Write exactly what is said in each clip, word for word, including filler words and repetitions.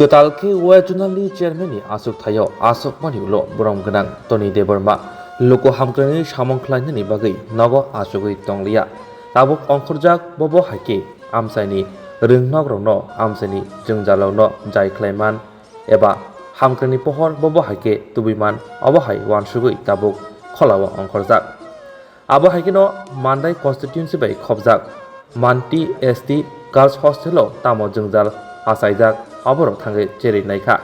Kwtal khe West Zonal ni Chairman ni achuk thaio achukmani ulo borom gwnang Tony Debbarma luku hamkrai ni samung khlainani bagwi nogo achugwi tongliya. Tabuk ongkhorjak bobo hai khe amchaini rwngnok rokno amchaini jwngjalrokno jai khlaiman eba hamkrai ni pohor bobo hai khe tubuiman obo hai uansugwi tabuk kholao ongkhorjak. Abo hai kheno Mandai constituency bai khopjak Manti S T Girls Hostel o tamo jwngjal achaijak, aborok thangwi cherwi naikha.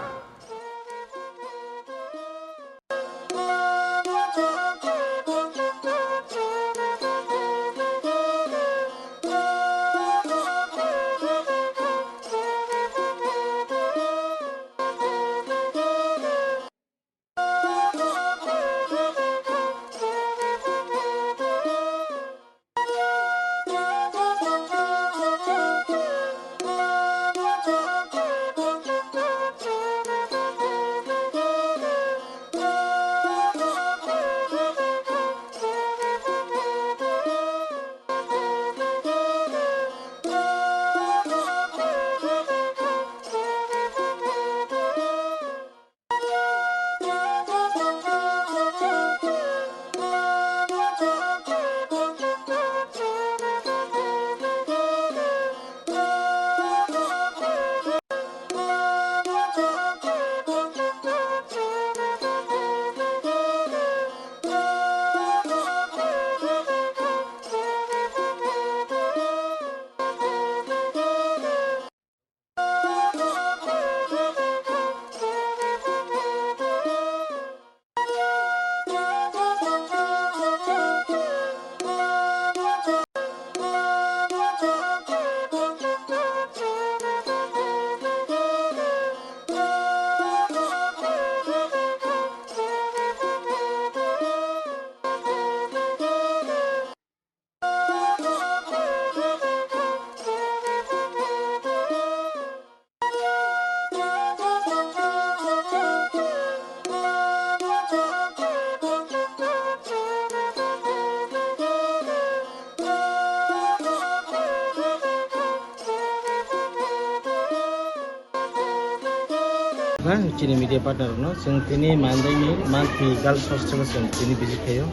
Chini media partner rokno chwng tini Mandaini Manthi Girls Hostel o chwng tini visit khaio.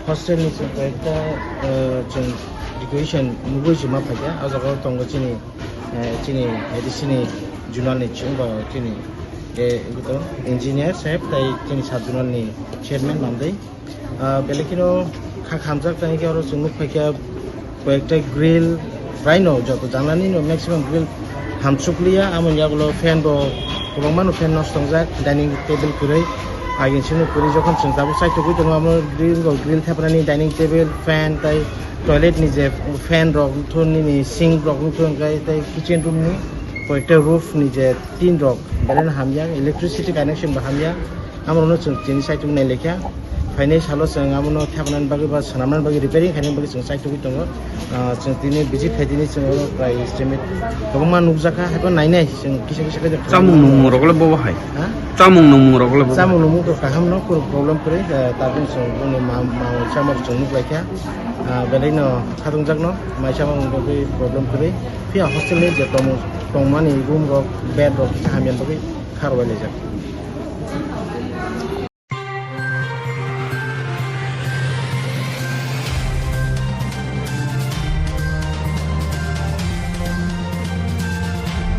Hostel ni chwng koyekta, eh, chwng decoration nugwi chwng ma phaikha. O jaga o tongo chini, eh, chini A D C ni zonal ni chwng ba chini, eh, engineer saheb tai chini sub zonal ni chairman Mandai. Ah, belai kheno kha khamjak tani khe oro chwng nuk phaikha koyekta grill, raino joto janani no maximum grill hamsukliya, amoni yagulo fan bo kwbangma no fan nosto wngjak, dining table kwrwi, agin sini kwrwi jokhon chwng tabuk chaithogwi tongo, amo grill rok, grill thepnani dining table, fan tai toilet ni je fan rok wngthun nini sink rok wngthun, hwnkhe tei kitchen room ni koyekta roof ni je tin rok belai no hamya, electricity connection bo hamya. Amorokno chwng tini saichung nai lekha. Phainai salo chwng abono thepnani bagwi ba swnamnani bagwi, repairing khainani bagwi chwng saichugwi tongo. Ah, chwng tini visit khai tini chwng oro prai estimate kwbangma nukjakha, haiphano nainai chwng kisa kisa khe Chamung nungmung rok le bobo hai? Ha? Chamung nungmung rok le bobo hai? Chamung nungmung to kaham no, kunu problem kwrwi, ah, tabuk chwng boni ma, ma, chamung chwng nuk laikha. Ah, belai no khatungjakno, mai chamung bagwi problem kwrwi. Phiya hostel ni je tongmung, tongmani room rok, bed rok kisa hamya bagwi kharwai laijak.